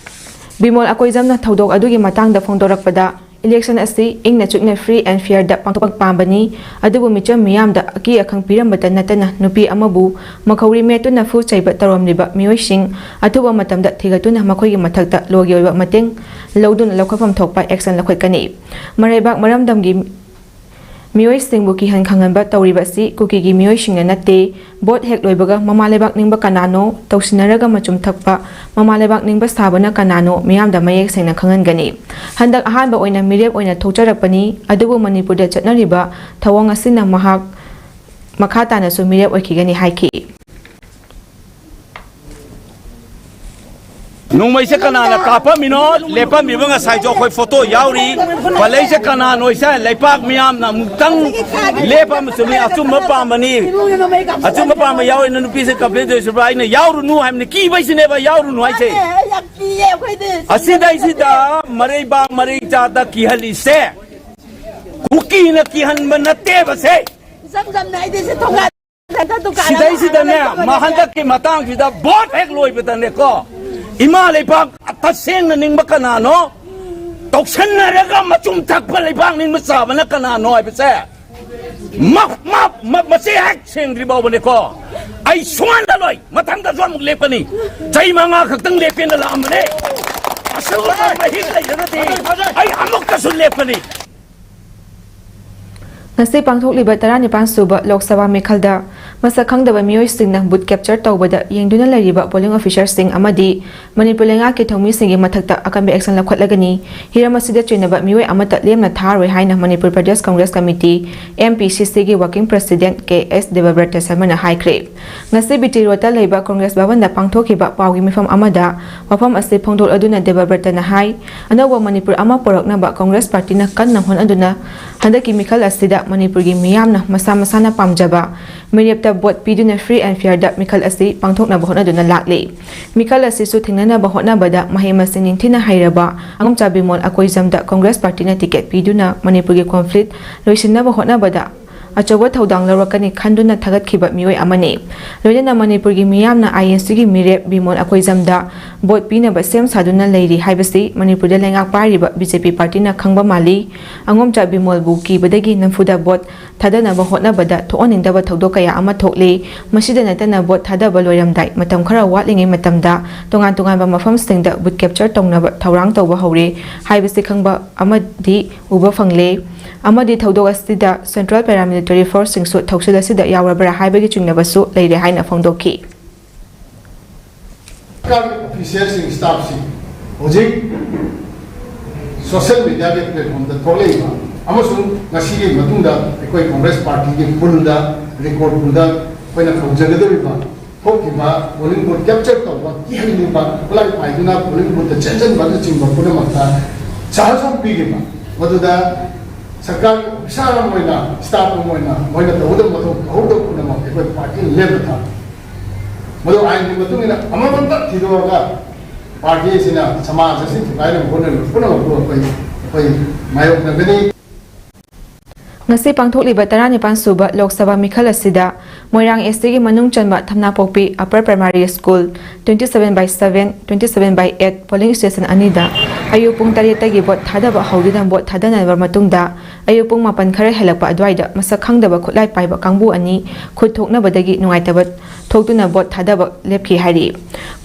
ꯕꯤꯃꯣꯜ ꯑꯀꯣꯏꯖꯝꯅ ꯊꯧꯗꯣꯛ ꯑꯗꯨꯒꯤ ꯃꯇꯥꯡꯗ ꯐꯣꯡꯗꯣꯔꯛꯄꯗ, election ꯑꯁꯤ ꯏꯪꯅ ꯆꯤꯛꯅ free and fairꯗ ꯄꯥꯡꯊꯣꯛꯄ ꯄꯥꯝꯕꯅꯤ, ꯑꯗꯨꯕꯨ ꯃꯤꯆꯝ ꯃꯤꯌꯥꯝꯗ ꯑꯀꯤ ꯑꯈꯪ ꯄꯤꯔꯝꯕꯇ ꯅꯠꯇꯅ ꯅꯨꯄꯤ ꯑꯃꯕꯨ ꯃꯈꯧꯔꯤ ꯃꯦꯠꯇꯨꯅ ꯐꯨ ꯆꯩꯕ ꯇꯧꯔꯝꯂꯤꯕ ꯃꯤꯑꯣꯏꯁꯤꯡ ꯑꯊꯨꯕ ꯃꯇꯝꯗ ꯊꯤꯒꯠꯇꯨꯅ ꯃꯈꯣꯏꯒꯤ ꯃꯊꯛꯇ ꯂꯣꯒꯤ ꯑꯣꯏꯕ ꯃꯇꯦꯡ ꯂꯧꯗꯨꯅ ꯂꯧꯈꯠꯐꯝ ꯊꯣꯛꯄ action ꯂꯧꯈꯠꯀꯅꯤ꯫ ꯃꯔꯩꯕꯥꯛ ꯃꯔꯝꯗꯝꯒꯤ ꯃꯤꯑꯣꯏꯁꯤꯡꯕꯨ ꯀꯤꯍꯟ ꯈꯪꯍꯟꯕ ꯇꯧꯔꯤꯕ ꯑꯁꯤ ꯀꯨꯀꯤꯒꯤ ꯃꯤꯑꯣꯏꯁꯤꯡꯅ ꯅꯠꯇꯦ꯫ ꯚꯣꯠ ꯍꯦꯛ ꯂꯣꯏꯕꯒ ꯃꯃꯥ ꯂꯩꯕꯥꯛ ꯅꯤꯡꯕ ꯀꯅꯥꯅꯣ, ꯇꯧꯁꯤꯟꯅꯔꯒ ꯃꯆꯨꯝ ꯊꯛꯄ ꯃꯃꯥ ꯂꯩꯕꯥꯛ ꯅꯤꯡꯕ ꯁꯥꯕꯅ ꯀꯅꯥꯅꯣ ꯃꯤꯌꯥꯝꯗ ꯃꯌꯦꯛ ꯁꯦꯡꯅ ꯈꯪꯍꯟꯒꯅꯤ꯫ ꯍꯟꯗꯛ ꯑꯍꯥꯟꯕ ꯑꯣꯏꯅ ꯃꯤꯔꯦꯞ ꯑꯣꯏꯅ ꯊꯣꯛꯆꯔꯛꯄꯅꯤ, ꯑꯗꯨꯕꯨ ꯃꯅꯤꯄꯨꯔꯗ ꯆꯠꯅꯔꯤꯕ ꯊꯧꯑꯣꯡ ꯑꯁꯤꯅ ꯃꯍꯥꯛ ꯃꯈꯥ ꯇꯥꯅꯁꯨ ꯃꯤꯔꯦꯞ ꯑꯣꯏꯈꯤꯒꯅꯤ ꯍꯥꯏꯈꯤ꯫ ꯅꯣꯡꯃꯩꯁꯦ ꯀꯅꯥꯅ ꯀꯥꯞꯄꯝꯃꯤꯅꯣ? ꯂꯦꯞꯄꯝꯃꯤꯕ ꯉꯁꯥꯏꯁꯨ ꯑꯩꯈꯣꯏ ꯐꯣꯇꯣ ꯌꯥꯎꯔꯤ꯫ ꯄꯜꯂꯛꯏꯁꯦ ꯀꯅꯥꯅꯣ? ꯏꯁꯥ ꯂꯩꯄꯥꯛ ꯃꯤꯌꯥꯝꯅ ꯑꯃꯨꯛꯇꯪ ꯂꯦꯞꯄ ꯑꯃꯁꯨ ꯃꯤ ꯑꯆꯨꯝꯕ ꯄꯥꯝꯕꯅꯤ꯫ ꯑꯆꯨꯝꯕ ꯄꯥꯝꯕ ꯌꯥꯎꯔꯤꯅ ꯅꯨꯄꯤꯁꯦ complain ꯇꯧꯔꯤꯁꯤꯕ꯭ꯔꯥ? ꯑꯩꯅ ꯌꯥꯎꯔꯨꯅꯨ ꯍꯥꯏꯕꯅꯤ, ꯀꯤꯕꯩꯁꯤꯅꯦꯕ ꯌꯥꯎꯔꯨꯅꯨ ꯍꯥꯏꯁꯦ꯫ ꯑꯁꯤꯗꯩꯁꯤꯗ ꯃꯔꯩꯕꯥꯛ ꯃꯔꯩ ꯆꯥꯗ ꯀꯤꯍꯜꯂꯤꯁꯦ ꯀꯨꯀꯤꯅ ꯀꯤꯍꯟꯕ ꯅꯠꯇꯦꯕ ꯁꯦ꯫ ꯏꯆꯝ ꯆꯝꯅ ꯑꯩꯗꯤ ꯁꯤ ꯊꯣꯡꯒꯥꯟ ꯁꯤꯗꯩꯁꯤꯗꯅꯦ, ꯃꯥ ꯍꯟꯗꯛꯀꯤ ꯃꯇꯥꯡꯁꯤꯗ ꯚꯣꯠ ꯍꯦꯛ ꯂꯣꯏꯕꯗꯅꯦꯀꯣ, ꯏꯃꯥ ꯂꯩꯕꯥꯛ ꯇꯁꯦꯡꯅ ꯅꯤꯡꯕ ꯀꯅꯥꯅꯣ, ꯇꯧꯁꯟꯅꯔꯒ ꯃꯆꯨꯝ ꯊꯛꯄ ꯂꯩꯕꯥꯛ ꯅꯤꯡꯕ ꯆꯥꯕꯅ ꯀꯅꯥꯅꯣ ꯍꯥꯏꯕꯁꯦ ꯃ-, ꯃ-, ꯃ-, ꯃꯁꯤ ꯍꯦꯛ ꯁꯦꯡꯗ꯭ꯔꯤ ꯐꯥꯎꯕꯅꯦꯀꯣ, ꯑꯩ ꯁꯨꯡꯍꯟ ꯍꯜꯂꯣꯏ꯫ ꯃꯊꯪꯗꯁꯨ ꯑꯃꯨꯛ ꯂꯦꯞꯀꯅꯤ꯫ ꯆꯍꯤ ꯃꯉꯥ ꯈꯛꯇꯪ ꯂꯦꯞꯀꯦꯅ ꯂꯥꯛꯑꯝꯕꯅꯦ꯫ ꯑꯁꯤꯒꯨꯝꯕ ꯃꯍꯤꯛ ꯂꯩꯔꯒꯗꯤ ꯑꯩ ꯑꯃꯨꯛꯀꯁꯨ ꯂꯦꯞꯀꯅꯤ꯫ ꯉꯁꯤ ꯄꯥꯡꯊꯣꯛꯂꯤꯕ ꯇꯔꯥꯅꯤꯄꯥꯟ ꯁꯨꯕ ꯂꯣꯛ ꯁꯚꯥ ꯃꯤꯈꯜꯗ ꯃꯁꯛ ꯈꯪꯗꯕ ꯃꯤꯑꯣꯏꯁꯤꯡꯅ ꯕꯨꯠ ꯀꯦꯞꯆꯔ ꯇꯧꯕꯗ ꯌꯦꯡꯗꯨꯅ ꯂꯩꯔꯤꯕ ꯄꯣꯂꯤꯡ ꯑꯣꯐꯤꯁꯥꯔꯁꯤꯡ ꯑꯃꯗꯤ ꯃꯅꯤꯄꯨꯔ ꯂꯩꯉꯥꯛꯀꯤ ꯊꯧꯃꯤꯁꯤꯡꯒꯤ ꯃꯊꯛꯇ ꯑꯀꯟꯕ ꯑꯦꯛꯁꯟ ꯂꯧꯈꯠꯂꯒꯅꯤ, ꯍꯤꯔꯝ ꯑꯁꯤꯗ ꯆꯤꯡꯅꯕ ꯃꯤꯑꯣꯏ ꯑꯃꯠꯇ ꯂꯦꯝꯅ ꯊꯥꯔꯣꯏ ꯍꯥꯏꯅ Manipur Pradesh Congress committee, M P ꯁꯤ ꯁꯤꯒꯤ ꯋꯥꯔꯀꯤꯡ ꯄ꯭ꯔꯁꯤꯗꯦꯟꯠ ꯀꯦ ꯑꯦꯁ ꯗꯦꯕꯕ꯭ꯔꯇ ꯁꯔꯃꯅ ꯍꯥꯏꯈ꯭ꯔꯦ꯫ ꯉꯁꯤ ꯕꯤ ꯇꯤ ꯔꯣꯗꯇ ꯂꯩꯕ ꯀꯪꯒ꯭ꯔꯦꯁ ꯚꯕꯟꯗ ꯄꯥꯡꯊꯣꯛꯈꯤꯕ ꯄꯥꯎꯒꯤ ꯃꯤꯐꯝ ꯑꯃꯗ ꯋꯥꯐꯝ ꯑꯁꯤ ꯐꯣꯡꯗꯣꯛꯂꯗꯨꯅ ꯗꯦꯕꯕ꯭ꯔꯇꯅ ꯍꯥꯏ, ꯑꯅꯧꯕ ꯃꯅꯤꯄꯨꯔ ꯑꯃ ꯄꯨꯔꯛꯅꯕ ꯀꯪꯒ꯭ꯔꯦꯁ ꯄꯥꯔꯇꯤꯅ ꯀꯟꯅ ꯍꯣꯠꯅꯗꯨꯅ ꯍꯟꯗꯛꯀꯤ ꯃꯤꯈꯜ ꯑꯁꯤꯗ ꯃꯅꯤꯄꯨꯔꯒꯤ ꯃꯤꯌꯥꯝꯅ ꯃꯁꯥ ꯃꯁꯥꯅ ꯄꯥꯝꯖꯕ ꯃꯤꯔꯦꯞꯇ ꯚꯣꯠ ꯄꯤꯗꯨꯅ free and fairꯗ ꯃꯤꯈꯜ ꯑꯁꯤ ꯄꯥꯡꯊꯣꯛꯅꯕ ꯍꯣꯠꯅꯗꯨꯅ ꯂꯥꯛꯂꯤ꯫ ꯃꯤꯈꯜ ꯑꯁꯤꯁꯨ ꯊꯦꯡꯅꯅꯕ ꯍꯣꯠꯅꯕꯗ ꯃꯍꯩ ꯃꯁꯤꯡ ꯅꯤꯡꯊꯤꯅ ꯍꯩꯔꯕ ꯑꯉꯝꯆꯥ ꯕꯤꯃꯣꯜ ꯑꯀꯣꯏꯖꯝꯗ ꯀꯪꯒ꯭ꯔꯦꯁ ꯄꯥꯔꯇꯤꯅ ꯇꯤꯀꯦꯠ ꯄꯤꯗꯨꯅ ꯃꯅꯤꯄꯨꯔꯒꯤ ꯀꯣꯟꯐ꯭ꯂꯤꯛ ꯂꯣꯏꯁꯤꯟꯅꯕ ꯍꯣꯠꯅꯕꯗ ꯑꯆꯧꯕ ꯊꯧꯗꯥꯡ ꯂꯧꯔꯛꯀꯅꯤ ꯈꯟꯗꯨꯅ ꯊꯥꯒꯠꯈꯤꯕ ꯃꯤꯑꯣꯏ ꯑꯃꯅꯤ꯫ ꯂꯣꯏꯅꯅ ꯃꯅꯤꯄꯨꯔꯒꯤ ꯃꯤꯌꯥꯝꯅ ꯑꯥꯏ ꯑꯦꯟ ꯁꯤꯒꯤ ꯃꯤꯔꯦꯞ ꯕꯤꯃꯣꯜ ꯑꯀꯣꯏꯖꯝꯗ ꯚꯣꯠ ꯄꯤꯅꯕ ꯁꯦꯝ ꯁꯥꯗꯨꯅ ꯂꯩꯔꯤ ꯍꯥꯏꯕꯁꯤ ꯃꯅꯤꯄꯨꯔꯗ ꯂꯩꯉꯥꯛ ꯄꯥꯏꯔꯤꯕ ꯕꯤ ꯖꯦ ꯄꯤ ꯄꯥꯔꯇꯤꯅ ꯈꯪꯕ ꯃꯥꯜꯂꯤ꯫ ꯑꯉꯣꯝꯆꯥ ꯕꯤꯃꯣꯜꯕꯨ ꯀꯤꯕꯗꯒꯤ ꯅꯝꯐꯨꯗ ꯚꯣꯠ ꯊꯥꯗꯅꯕ ꯍꯣꯠꯅꯕꯗ ꯊꯣꯛꯍꯟꯅꯤꯡꯗꯕ ꯊꯧꯗꯣꯛ ꯀꯌꯥ ꯑꯃ ꯊꯣꯛꯂꯤ꯫ ꯃꯁꯤꯗ ꯅꯠꯇꯅ ꯚꯣꯠ ꯊꯥꯗꯕ ꯂꯣꯏꯔꯝꯗꯥꯏ ꯃꯇꯝ ꯈꯔ ꯋꯥꯠꯂꯤꯉꯩ ꯃꯇꯝꯗ ꯇꯣꯉꯥꯟ ꯇꯣꯉꯥꯟꯕ ꯃꯐꯝꯁꯤꯡꯗ ꯕꯨꯠ ꯀꯦꯞꯆꯔ ꯇꯧꯅꯕ ꯊꯧꯔꯥꯡ ꯇꯧꯕ ꯍꯧꯔꯦ ꯍꯥꯏꯕꯁꯤ ꯈꯪꯕ ꯑꯃꯗꯤ ꯎꯕ ꯐꯪꯂꯦ꯫ ꯑꯃꯗꯤ ꯊꯧꯗꯣꯛ ꯑꯁꯤꯗ ꯁꯦꯟꯇ꯭ꯔꯦꯜ ꯄꯦꯔꯥꯃꯤꯂꯤꯇꯔꯤ ꯐꯣꯔꯁꯁꯤꯡꯁꯨ ꯊꯧꯁꯤꯜ ꯑꯁꯤꯗ ꯌꯥꯎꯔꯕ꯭ꯔꯥ ꯍꯥꯏꯕꯒꯤ ꯆꯤꯡꯅꯕꯁꯨ ꯂꯩꯔꯦ ꯍꯥꯏꯅ ꯐꯣꯡꯗꯣꯛꯈꯤ꯫ ꯁꯔꯀꯥꯔꯒꯤ ꯑꯣꯐꯤꯁꯤꯌꯦꯜꯁꯤꯡ, ꯁ꯭ꯇꯥꯐꯁꯤꯡ ꯍꯧꯖꯤꯛ ꯁꯣꯁꯤꯌꯦꯜ ꯃꯤꯗꯤꯌꯥꯒꯤ ꯄ꯭ꯂꯦꯠꯐꯣꯝꯗ ꯊꯣꯛꯂꯛꯏꯕ ꯑꯃꯁꯨꯡ ꯉꯁꯤꯒꯤ ꯃꯇꯨꯡꯗ ꯑꯩꯈꯣꯏ ꯀꯪꯒ꯭ꯔꯦꯁ ꯄꯥꯔꯇꯤꯒꯤ ꯄꯨꯜꯗ, ꯔꯦꯀꯣꯔꯗ ꯄꯨꯜꯗ ꯑꯩꯈꯣꯏꯅ ꯀꯧꯖꯒꯗꯧꯔꯤꯕ, ꯊꯣꯛꯈꯤꯕ ꯄꯣꯂꯤꯡ ꯕꯨꯠ ꯀꯦꯞꯆꯔ ꯇꯧꯕ, ꯀꯤꯍꯟꯅꯤꯡꯕ, ꯈꯨꯠꯂꯥꯏ ꯄꯥꯏꯗꯨꯅ ꯄꯣꯂꯤꯡ ꯕꯨꯠꯇ ꯆꯦꯟꯁꯤꯟꯕꯅꯆꯤꯡꯕ ꯄꯨꯝꯅꯃꯛꯇ ꯁꯍꯖꯣꯛ ꯄꯤꯈꯤꯕ, ꯃꯗꯨꯗ ꯁꯔꯀꯥꯔꯒꯤ ꯑꯣꯐꯤꯁꯥꯔ ꯑꯃ ꯑꯣꯏꯅ, ꯁ꯭ꯇꯥꯐ ꯑꯃ ꯑꯣꯏꯅ ꯃꯣꯏꯅ ꯇꯧꯒꯗꯕ ꯃꯊꯧ ꯇꯧꯍꯧꯗꯕ ꯄꯨꯝꯅꯃꯛ ꯑꯩꯈꯣꯏ ꯄꯥꯔꯇꯤꯅ ꯂꯦꯝꯅ ꯊꯥꯗꯦ꯫ ꯃꯗꯨ ꯑꯥꯏꯟꯒꯤ ꯃꯇꯨꯡ ꯏꯟꯅ ꯑꯃꯃꯝꯇ ꯊꯤꯗꯣꯛꯑꯒ ꯄꯥꯔꯇꯤ ꯑꯁꯤꯅ ꯁꯃꯥꯖ ꯑꯁꯤ ꯊꯨꯒꯥꯏꯅꯕ ꯍꯣꯠꯅꯔꯤꯕ ꯄꯨꯝꯅꯃꯛꯄꯨ ꯑꯩꯈꯣꯏ, ꯑꯩꯈꯣꯏ ꯃꯥꯌꯣꯛꯅꯒꯅꯤ꯫ ꯉꯁꯤ ꯄꯥꯡꯊꯣꯛꯂꯤꯕ ꯇꯔꯥꯅꯤꯄꯥꯟ ꯁꯨꯕ ꯂꯣꯛ ꯁꯚꯥ ꯃꯤꯈꯜ ꯑꯁꯤꯗ ꯃꯣꯏꯔꯥꯡ ꯑꯦꯁ ꯇꯤꯒꯤ ꯃꯅꯨꯡ ꯆꯟꯕ ꯊꯝꯅꯥꯄꯣꯛꯄꯤ upper primary school, twenty seven by seven, twenty seven by eight polling station ꯑꯅꯤꯗ ꯑꯌꯨꯛ ꯄꯨꯡ ꯇꯔꯦꯠꯇꯒꯤ ꯚꯣꯠ ꯊꯥꯗꯕ ꯍꯧꯗꯨꯅ ꯚꯣꯠ ꯊꯥꯗꯅꯔꯕ ꯃꯇꯨꯡꯗ, ꯑꯌꯨꯛ ꯄꯨꯡ ꯃꯥꯄꯟ ꯈꯔ ꯍꯦꯜꯂꯛꯄ ꯑꯗꯨꯋꯥꯏꯗ ꯃꯁꯛ ꯈꯪꯗꯕ ꯈꯨꯠꯂꯥꯏ ꯄꯥꯏꯕ ꯀꯥꯡꯕꯨ ꯑꯅꯤ ꯈꯨꯠ ꯊꯣꯛꯅꯕꯗꯒꯤ ꯅꯨꯡꯉꯥꯏꯇꯕ ꯊꯣꯛꯇꯨꯅ ꯚꯣꯠ ꯊꯥꯗꯕ ꯂꯦꯞꯈꯤ ꯍꯥꯏꯔꯤ꯫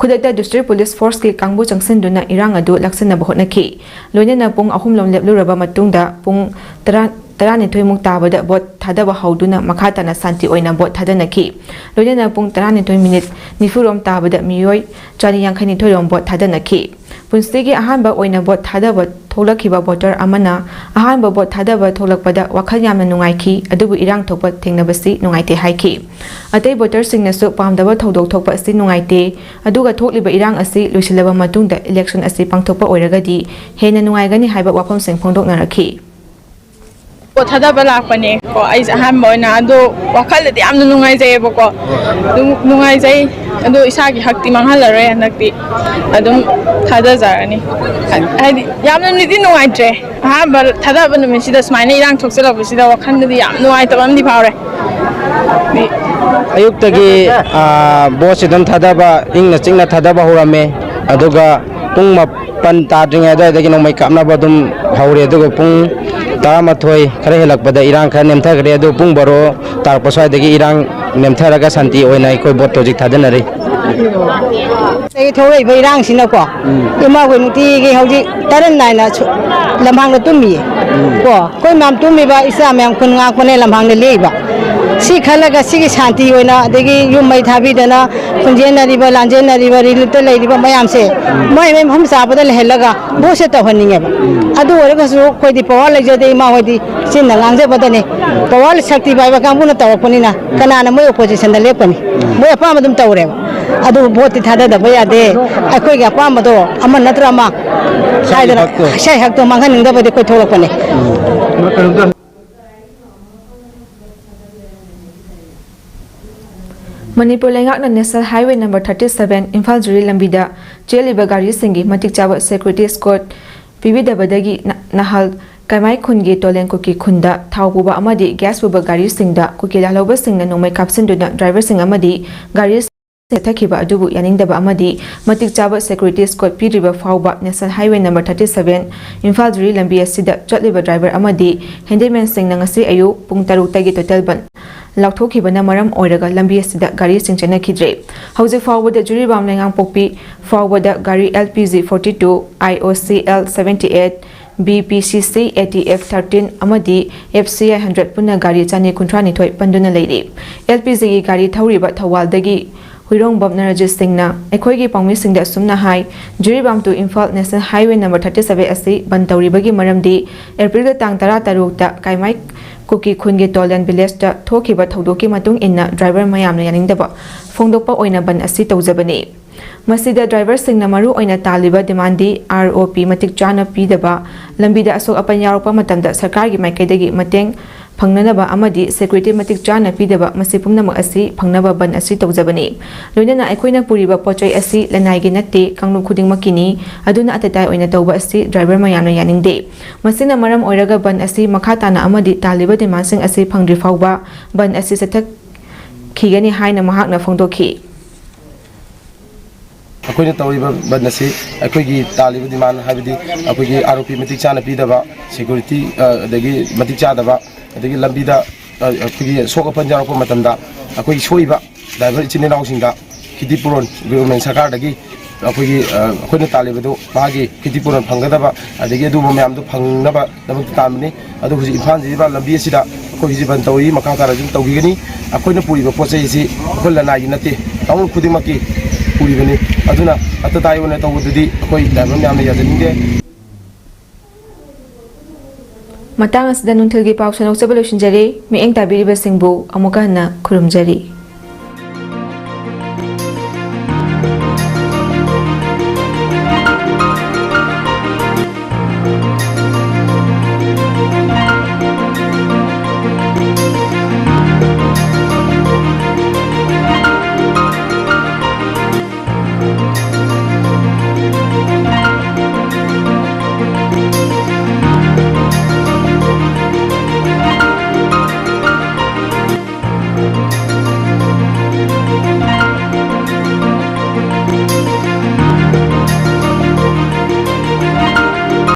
ꯈꯨꯗꯛꯇ district police forceꯀꯤ ꯀꯥꯡꯕꯨ ꯆꯪꯁꯤꯟꯗꯨꯅ ꯏꯔꯥꯡ ꯑꯗꯨ ꯂꯥꯛꯁꯤꯟꯅꯕ ꯍꯣꯠꯅꯈꯤ꯫ ꯂꯣꯏꯅꯅ ꯄꯨꯡ ꯑꯍꯨꯝ ꯂꯣꯝ ꯂꯦꯞꯂꯨꯔꯕ ꯃꯇꯨꯡꯗ ꯄꯨꯡ ꯇꯔꯥ, ꯇꯔꯥꯅꯤꯊꯣꯏꯃꯨꯛ ꯇꯥꯕꯗ ꯚꯣꯠ ꯊꯥꯗꯕ ꯍꯧꯗꯨꯅ ꯃꯈꯥ ꯇꯥꯅ ꯁꯥꯟꯇꯤ ꯑꯣꯏꯅ ꯚꯣꯠ ꯊꯥꯗꯅꯈꯤ꯫ ꯂꯣꯏꯅꯅ ꯄꯨꯡ ꯇꯔꯥꯅꯤꯊꯣꯏ ꯃꯤꯅꯤꯠ ꯅꯤꯐꯨꯔꯣꯝ ꯇꯥꯕꯗ ꯃꯤꯑꯣꯏ ꯆꯥꯅꯤ ꯌꯥꯡꯈꯩꯅꯤꯊꯣꯏꯔꯣꯝ ꯚꯣꯠ ꯊꯥꯗꯅꯈꯤ꯫ ꯄꯨꯟꯁꯤꯒꯤ ꯑꯍꯥꯟꯕ ꯑꯣꯏꯅ ꯚꯣꯠ ꯊꯥꯗꯕ ꯊꯣꯛꯂꯛꯈꯤꯕ voter ꯑꯃꯅ ꯑꯍꯥꯟꯕ ꯚꯣꯠ ꯊꯥꯗꯕ ꯊꯣꯛꯂꯛꯄꯗ ꯋꯥꯈꯜ ꯌꯥꯝꯅ ꯅꯨꯡꯉꯥꯏꯈꯤ, ꯑꯗꯨꯕꯨ ꯏꯔꯥꯡ ꯊꯣꯛꯄ ꯊꯦꯡꯅꯕꯁꯤ ꯅꯨꯡꯉꯥꯏꯇꯦ ꯍꯥꯏꯈꯤ꯫ ꯑꯇꯩ voterꯁꯤꯡꯅꯁꯨ ꯄꯥꯝꯗꯕ ꯊꯧꯗꯣꯛ ꯊꯣꯛꯄ ꯑꯁꯤ ꯅꯨꯡꯉꯥꯏꯇꯦ, ꯑꯗꯨꯒ ꯊꯣꯛꯂꯤꯕ ꯏꯔꯥꯡ ꯑꯁꯤ ꯂꯣꯏꯁꯤꯜꯂꯕ ꯃꯇꯨꯡꯗ election ꯑꯁꯤ ꯄꯥꯡꯊꯣꯛꯄ ꯑꯣꯏꯔꯒꯗꯤ ꯍꯦꯟꯅ ꯅꯨꯡꯉꯥꯏꯒꯅꯤ ꯍꯥꯏꯕ ꯋꯥꯐꯝꯁꯤꯡ ꯐꯣꯡꯗꯣꯛꯅꯔꯛꯈꯤ꯫ ꯚꯣꯠ ꯊꯥꯗꯕ ꯂꯥꯛꯄꯅꯦ ꯀꯣ, ꯑꯩꯁꯦ ꯑꯍꯥꯟꯕ ꯑꯣꯏꯅ꯫ ꯑꯗꯣ ꯋꯥꯈꯜꯗꯗꯤ ꯌꯥꯝꯅ ꯅꯨꯡꯉꯥꯏꯖꯩꯌꯦꯕꯀꯣ, ꯑꯗꯨꯝ ꯅꯨꯡꯉꯥꯏꯖꯩ꯫ ꯑꯗꯣ ꯏꯁꯥꯒꯤ ꯍꯛꯇꯤ ꯃꯥꯡꯍꯜꯂꯔꯣꯏ ꯍꯟꯗꯛꯇꯤ, ꯑꯗꯨꯝ ꯊꯥꯗꯖꯔꯅꯤ꯫ ꯍꯥꯏꯗꯤ ꯌꯥꯝꯅꯗꯤ ꯅꯨꯡꯉꯥꯏꯇ꯭ꯔꯦ, ꯑꯍꯥꯟꯕ ꯊꯥꯗꯕ ꯅꯨꯃꯤꯠꯁꯤꯗ ꯁꯨꯃꯥꯏꯅ ꯏꯔꯥꯡ ꯊꯣꯛꯆꯜꯂꯛꯄꯁꯤꯗ ꯋꯥꯈꯜꯗꯗꯤ ꯌꯥꯝ ꯅꯨꯡꯉꯥꯏꯇꯕ ꯑꯃꯗꯤ ꯐꯥꯎꯔꯦ꯫ ꯑꯌꯨꯛꯇꯒꯤ, ꯑꯥ, ꯚꯣꯠꯁꯤ ꯑꯗꯨꯝ ꯊꯥꯗꯕ, ꯏꯪꯅ ꯆꯤꯛꯅ ꯊꯥꯗꯕ ꯍꯧꯔꯝꯃꯦ꯫ ꯑꯗꯨꯒ ꯄꯨꯡ ꯃꯥꯄꯟ ꯇꯥꯗ꯭ꯔꯤꯉꯩ ꯑꯗꯨꯋꯥꯏꯗꯒꯤ ꯅꯣꯡꯃꯩ ꯀꯥꯞꯅꯕ ꯑꯗꯨꯝ ꯍꯧꯔꯦ꯫ ꯑꯗꯨꯒ ꯄꯨꯡ ꯇꯔꯥꯃꯥꯊꯣꯏ ꯈꯔ ꯍꯦꯜꯂꯛꯄꯗ ꯏꯔꯥꯡ ꯈꯔ ꯅꯦꯝꯊꯈ꯭ꯔꯦ꯫ ꯑꯗꯨ ꯄꯨꯡ ꯕꯥꯔꯣ ꯇꯥꯔꯛꯄ ꯁ꯭ꯋꯥꯏꯗꯒꯤ ꯏꯔꯥꯡ ꯅꯦꯝꯊꯔꯒ ꯁꯥꯟꯇꯤ ꯑꯣꯏꯅ ꯑꯩꯈꯣꯏ ꯚꯣꯠꯇꯣ ꯍꯧꯖꯤꯛ ꯊꯥꯗꯅꯔꯤ꯫ ꯁꯤꯗꯒꯤ ꯊꯣꯛꯂꯛꯏꯕ ꯏꯔꯥꯡꯁꯤꯅꯀꯣ, ꯎꯝ꯫ ꯏꯃꯥꯈꯣꯏ ꯅꯨꯡꯇꯤꯒꯤ ꯍꯧꯖꯤꯛ ꯇꯔꯟ ꯅꯥꯏꯅ ꯁꯨ-, ꯂꯝꯍꯥꯡꯗ ꯇꯨꯝꯃꯤꯌꯦ꯫ ꯎꯝ꯫ ꯀꯣ, ꯑꯩꯈꯣꯏ ꯃꯌꯥꯝ ꯇꯨꯝꯃꯤꯕ ꯏꯆꯥ ꯃꯌꯥꯝ ꯈꯨꯟ ꯉꯥꯛꯄꯅꯦ ꯂꯝꯍꯥꯡꯗ ꯂꯦꯛꯏꯕ꯫ ꯁꯤ ꯈꯜꯂꯒ ꯁꯤꯒꯤ ꯁꯥꯟꯇꯤ ꯑꯣꯏꯅ, ꯑꯗꯒꯤ ꯌꯨꯝ ꯃꯩ ꯊꯥꯕꯤꯗꯅ ꯈꯨꯟꯖꯦꯟꯅꯔꯤꯕ, ꯂꯥꯟꯖꯦꯟꯅꯔꯤꯕ, reliefꯇ ꯂꯩꯔꯤꯕ ꯃꯌꯥꯝꯁꯦ, ꯎꯝ꯫ ꯃꯣꯏ ꯃꯣꯏ ꯃꯐꯝ ꯆꯥꯕꯗ ꯂꯩꯍꯜꯂꯒ ꯚꯣꯠꯁꯦ ꯇꯧꯍꯟꯅꯤꯡꯉꯦꯕ꯫ ꯎꯝ꯫ ꯑꯗꯨ ꯑꯣꯏꯔꯒꯁꯨ ꯑꯩꯈꯣꯏꯗꯤ power ꯂꯩꯖꯗꯦ, ꯏꯃꯥ ꯍꯣꯏꯗꯤ ꯆꯤꯟꯅ ꯉꯥꯡꯖꯕꯗꯅꯤ꯫ Power ꯁꯛꯇꯤ ꯄꯥꯏꯕ ꯀꯥꯡꯕꯨꯅ ꯇꯧꯔꯛꯄꯅꯤꯅ ꯀꯅꯥꯅ ꯃꯣꯏ oppositionꯗ ꯂꯦꯞꯀꯅꯤ? ꯃꯣꯏ ꯑꯄꯥꯝꯕ ꯑꯗꯨꯝ ꯇꯧꯔꯦꯕ꯫ ꯑꯗꯨ ꯚꯣꯠꯇꯤ ꯊꯥꯗꯗꯕ ꯌꯥꯗꯦ꯫ ꯑꯩꯈꯣꯏꯒꯤ ꯑꯄꯥꯝꯕꯗꯣ ꯑꯃ ꯅꯠꯇ꯭ꯔ ꯑꯃ ꯏꯁꯥꯒꯤ ꯍꯥꯏꯗꯅ ꯍꯛꯇꯣ꯫ ꯏꯁꯥꯒꯤ ꯍꯛꯇꯣ ꯃꯥꯡꯍꯟꯅꯤꯡꯗꯕꯗꯤ ꯑꯩꯈꯣꯏ ꯊꯣꯛꯂꯛꯄꯅꯦ꯫ ꯃꯅꯤꯄꯨꯔ ꯂꯩꯉꯥꯛꯅ National Highway number thirty seven Imphal ꯖꯤꯔꯤ ꯂꯝꯕꯤꯗ ꯆꯦꯜꯂꯤꯕ ꯒꯥꯔꯤꯁꯤꯡꯒꯤ ꯃꯇꯤꯛ ꯆꯥꯕ security escort ꯄꯤꯕꯤꯗꯕꯗꯒꯤ ꯅ-, ꯅꯍꯥꯜ ꯀꯩꯃꯥꯏ ꯈꯨꯟꯒꯤ ꯇꯣꯂꯦꯟ ꯀꯨꯀꯤ ꯈꯨꯟꯗ ꯊꯥꯎ ꯄꯨꯕ ꯑꯃꯗꯤ ꯒ꯭ꯌꯥꯁ ꯄꯨꯕ ꯒꯥꯔꯤꯁꯤꯡꯗ ꯀꯨꯀꯤ ꯂꯥꯜꯍꯧꯕꯁꯤꯡꯅ ꯅꯣꯡꯃꯩ ꯀꯥꯞꯁꯤꯟꯗꯨꯅ ꯗ꯭ꯔꯥꯏꯚꯔꯁꯤꯡ ꯑꯃꯗꯤ ꯒꯥꯔꯤ ꯆꯠꯊꯈꯤꯕ ꯑꯗꯨꯕꯨ ꯌꯥꯅꯤꯡꯗꯕ ꯑꯃꯗꯤ ꯃꯇꯤꯛ ꯆꯥꯕ ꯁꯦꯀ꯭ꯌꯨꯔꯤꯇꯤ ꯁ꯭ꯀꯣꯠ ꯄꯤꯗ꯭ꯔꯤꯕ ꯐꯥꯎꯕ national highway number thirty seven Imphal Jiri ꯂꯝꯕꯤ ꯑꯁꯤꯗ ꯆꯠꯂꯤꯕ ꯗ꯭ꯔꯥꯏꯚꯔ ꯑꯃꯗꯤ ꯍꯦꯟꯗꯤꯃꯦꯟꯁꯤꯡꯅ ꯉꯁꯤ ꯑꯌꯨꯛ ꯄꯨꯡ ꯇꯔꯨꯛꯇꯒꯤ ꯇꯣꯇꯦꯜ ꯕꯟ ꯂꯥꯎꯊꯣꯛꯈꯤꯕꯅ ꯃꯔꯝ ꯑꯣꯏꯔꯒ ꯂꯝꯕꯤ ꯑꯁꯤꯗ ꯒꯥꯔꯤꯁꯤꯡ ꯆꯦꯟꯅꯈꯤꯗ꯭ꯔꯦ꯫ ꯍꯧꯖꯤꯛ ꯐꯥꯎꯕꯗ ꯖꯤꯔꯤꯕꯥꯝ ꯂꯩꯉꯥꯡꯄꯣꯛꯄꯤ ꯐꯥꯎꯕꯗ ꯒꯥꯔꯤ L P Z forty two, I O C L seventy eight, B P C C, A T F thirteen ꯑꯃꯗꯤ F C I hundred ꯄꯨꯟꯅ ꯒꯥꯔꯤ ꯆꯅꯤ ꯀꯨꯟꯊ꯭ꯔꯥ ꯅꯤꯊꯣꯏ ꯄꯟꯗꯨꯅ ꯂꯩꯔꯤ꯫ L P Zꯒꯤ ꯒꯥꯔꯤ ꯊꯧꯔꯤꯕ ꯊꯧꯕꯥꯜꯗꯒꯤ ꯍꯨꯏꯔꯣꯡꯕꯝ ꯅꯔꯖꯤꯠ ꯁꯤꯡꯅ ꯑꯩꯈꯣꯏꯒꯤ ꯄꯥꯎꯃꯤꯁꯤꯡꯗ ꯑꯁꯨꯝꯅ ꯍꯥꯏ, Jiribam to Imphal national highway number thirty seven ꯑꯁꯤ ꯕꯟ ꯇꯧꯔꯤꯕꯒꯤ ꯃꯔꯝꯗꯤ ꯑꯦꯄ꯭ꯔꯤꯜꯒꯤ ꯇꯥꯡ ꯇꯔꯥ ꯇꯔꯨꯛꯇ ꯀꯥꯏꯃꯥꯏ ꯀꯨꯀꯤ ꯈꯨꯟꯒꯤ ꯇꯣꯂꯦꯟ ꯚꯤꯂꯦꯖꯇ ꯊꯣꯛꯈꯤꯕ ꯊꯧꯗꯣꯛꯀꯤ ꯃꯇꯨꯡ ꯏꯟꯅ ꯗ꯭ꯔꯥꯏꯚꯔ ꯃꯌꯥꯝꯅ ꯌꯥꯅꯤꯡꯗꯕ ꯐꯣꯡꯗꯣꯛꯄ ꯑꯣꯏꯅ ꯕꯟ ꯑꯁꯤ ꯇꯧꯖꯕꯅꯤ꯫ ꯃꯁꯤꯗ ꯗ꯭ꯔꯥꯏꯚꯔꯁꯤꯡꯅ ꯃꯔꯨ ꯑꯣꯏꯅ ꯇꯥꯜꯂꯤꯕ ꯗꯤꯃꯥꯟꯗꯤ R O P ꯃꯇꯤꯛ ꯆꯥꯅ ꯄꯤꯗꯕ, ꯂꯝꯕꯤꯗ ꯑꯁꯣꯛ ꯑꯄꯟ ꯌꯥꯎꯔꯛꯄ ꯃꯇꯝꯗ ꯁꯔꯀꯥꯔꯒꯤ ꯃꯥꯏꯀꯩꯗꯒꯤ ꯃꯇꯦꯡ ꯐꯪꯅꯅꯕ ꯑꯃꯗꯤ ꯁꯦꯀ꯭ꯌꯨꯔꯤꯇꯤ ꯃꯇꯤꯛ ꯆꯥꯅ ꯄꯤꯗꯕ, ꯃꯁꯤ ꯄꯨꯝꯅꯃꯛ ꯑꯁꯤ ꯐꯪꯅꯕ ꯕꯟ ꯑꯁꯤ ꯇꯧꯖꯕꯅꯤ꯫ ꯂꯣꯏꯅꯅ ꯑꯩꯈꯣꯏꯅ ꯄꯨꯔꯤꯕ ꯄꯣꯠ ꯆꯩ ꯑꯁꯤ ꯂꯅꯥꯏꯒꯤ ꯅꯠꯇꯦ, ꯀꯥꯡꯂꯨꯞ ꯈꯨꯗꯤꯡꯃꯛꯀꯤꯅꯤ꯫ ꯑꯗꯨꯅ ꯑꯇꯇꯥꯏ ꯑꯣꯏꯅ ꯇꯧꯕ ꯑꯁꯤ ꯗ꯭ꯔꯥꯏꯚꯔ ꯃꯌꯥꯝꯅ ꯌꯥꯅꯤꯡꯗꯦ꯫ ꯃꯁꯤꯅ ꯃꯔꯝ ꯑꯣꯏꯔꯒ ꯕꯟ ꯑꯁꯤ ꯃꯈꯥ ꯇꯥꯅ ꯑꯃꯗꯤ ꯇꯥꯜꯂꯤꯕ ꯗꯤꯃꯥꯟꯁꯤꯡ ꯑꯁꯤ ꯐꯪꯗ꯭ꯔꯤ ꯐꯥꯎꯕ ꯕꯟ ꯑꯁꯤ ꯆꯠꯊꯈꯤꯒꯅꯤ ꯍꯥꯏꯅ ꯃꯍꯥꯛꯅ ꯐꯣꯡꯗꯣꯛꯈꯤ꯫ ꯑꯩꯈꯣꯏꯅ ꯇꯧꯔꯤꯕ ꯕꯟ ꯑꯁꯤ ꯑꯩꯈꯣꯏꯒꯤ ꯇꯥꯜꯂꯤꯕ ꯗꯤꯃꯥꯟ, ꯍꯥꯏꯕꯗꯤ ꯑꯩꯈꯣꯏꯒꯤ R O P ꯃꯇꯤꯛ ꯆꯥꯅ ꯄꯤꯗꯕ, ꯁꯦꯀ꯭ꯌꯨꯔꯤꯇꯤ, ꯑ, ꯑꯗꯒꯤ ꯃꯇꯤꯛ ꯆꯥꯗꯕ, ꯑꯗꯒꯤ ꯂꯝꯕꯤꯗ, ꯑ, ꯑꯩꯈꯣꯏꯒꯤ ꯑꯁꯣꯛ ꯑꯄꯟ ꯌꯥꯎꯔꯛꯄ ꯃꯇꯝꯗ ꯑꯩꯈꯣꯏꯒꯤ ꯁꯣꯛꯏꯕ ꯗ꯭ꯔꯥꯏꯚꯔ ꯏꯆꯤꯟ ꯏꯅꯥꯎꯁꯤꯡꯗ ꯈꯦꯇꯤꯄꯨꯔꯣꯟ ꯒꯣꯔꯃꯦꯟ ꯁꯔꯀꯥꯔꯗꯒꯤ ꯑꯩꯈꯣꯏꯒꯤ, ꯑ, ꯑꯩꯈꯣꯏꯅ ꯇꯥꯜꯂꯤꯕꯗꯨ ꯃꯥꯒꯤ ꯈꯦꯇꯤꯄꯨꯔꯣꯟ ꯐꯪꯒꯗꯕ, ꯑꯗꯒꯤ ꯑꯗꯨꯒꯨꯝꯕ ꯃꯌꯥꯝꯗꯣ ꯐꯪꯅꯕ ꯗꯃꯛꯇ ꯇꯥꯟꯕꯅꯤ꯫ ꯑꯗꯨ ꯍꯧꯖꯤꯛ ꯏꯝꯐꯥꯜ ꯖꯤꯔꯤꯕꯥꯝ ꯂꯝꯕꯤ ꯑꯁꯤꯗ ꯑꯩꯈꯣꯏ ꯍꯧꯖꯤꯛ ꯕꯟ ꯇꯧꯔꯤ, ꯃꯈꯥ ꯇꯥꯅ ꯑꯗꯨꯝ ꯇꯧꯈꯤꯒꯅꯤ꯫ ꯑꯩꯈꯣꯏꯅ ꯄꯨꯔꯤꯕ ꯄꯣꯠ ꯆꯩ ꯑꯁꯤ ꯑꯩꯈꯣꯏ ꯂꯅꯥꯏꯒꯤ ꯅꯠꯇꯦ, ꯀꯥꯡꯂꯨꯞ ꯈꯨꯗꯤꯡꯃꯛꯀꯤ ꯄꯨꯔꯤꯕꯅꯤ꯫ ꯑꯗꯨꯅ ꯑꯇꯇꯥꯏ ꯑꯣꯏꯅ ꯇꯧꯕꯗꯨꯗꯤ ꯑꯩꯈꯣꯏ ꯗ꯭ꯔꯥꯏꯚꯔ ꯃꯌꯥꯝꯅ ꯌꯥꯖꯅꯤꯡꯗꯦ꯫ ꯃꯇꯥꯡ ꯑꯁꯤꯗ ꯅꯨꯡꯊꯤꯜꯒꯤ ꯄꯥꯎ ꯁꯟꯗꯣꯛꯆꯕ ꯂꯣꯏꯁꯤꯟꯖꯔꯦ꯫ ꯃꯤꯠꯌꯦꯡ ꯇꯥꯕꯤꯔꯤꯕꯁꯤꯡꯕꯨ ꯑꯃꯨꯛꯀ ꯍꯟꯅ ꯈꯨꯔꯨꯝꯖꯔꯤ꯫